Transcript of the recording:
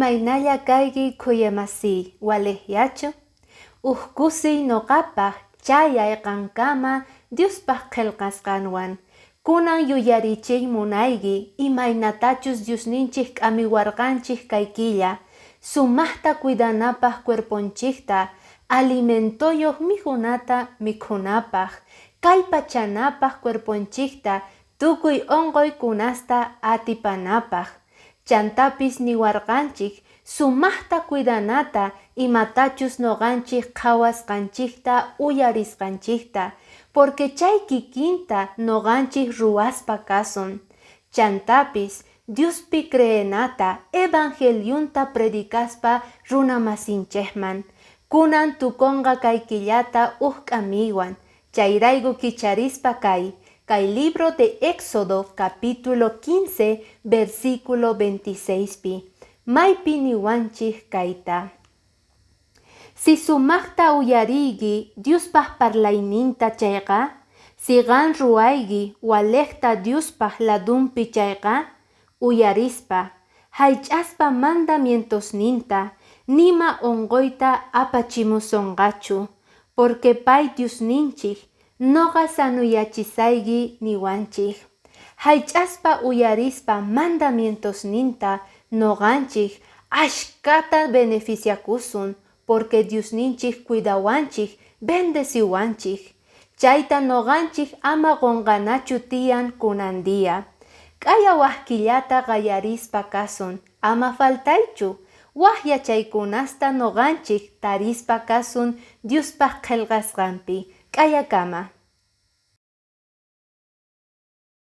Imaynalla kayki khuyamasiy, waliqllachu? Uj kusiy noqapaq chayay qankama Diospaq qhelqasqanwan. Kunan yuyarichiy munayki imaynatachus Diosninchik k'amiwarqanchik kay killa, sumaqta cuidanapaq cuerponchikta, alimentoyoq mikhunata mikhunapaq, kallpachanapaq cuerponchikta tukuy onqoykunasta atipanapaq. Chantapis niwarqanchik sumaqta cuidanata imatachus noqanchik qhawasqanchikta uyarisqanchikta, porque chay kikinta noqanchik ruwaspa kasun. Chantapis Diospi creenata evangeliunta predicaspa runamasinchikman. Kunan tukonqa kay killata uj k'amiywan, chayrayku kicharispa kay, kay libro de Éxodo capítulo 15 versículo 26pi. Maypi niwanchik kayta. Si sumaqta uyariyki Diospaq parlayninta chayqa, si qan ruwayki waliqta Diospaq ladunpi chayqa, uyarispa, haych'aspa mandamientosninta, nima onqoyta apachimusonqachu, porque pay Diosninchik noqa sanuyachisayki niwanchik. Haych'aspa uyarispa mandamientosninta noqanchik ashkata beneficiakusun, porque Diosninchik cuidawanchik, bendeciwanchik. Chayta noqanchik ama qonqanachu tiyan kunan día. K'aya waj killata qallarispa kasun, ama faltaychu. Waj yachaykunasta noqanchik tarispa kasun Diospaq qhelqasqanpi. K'ayakama.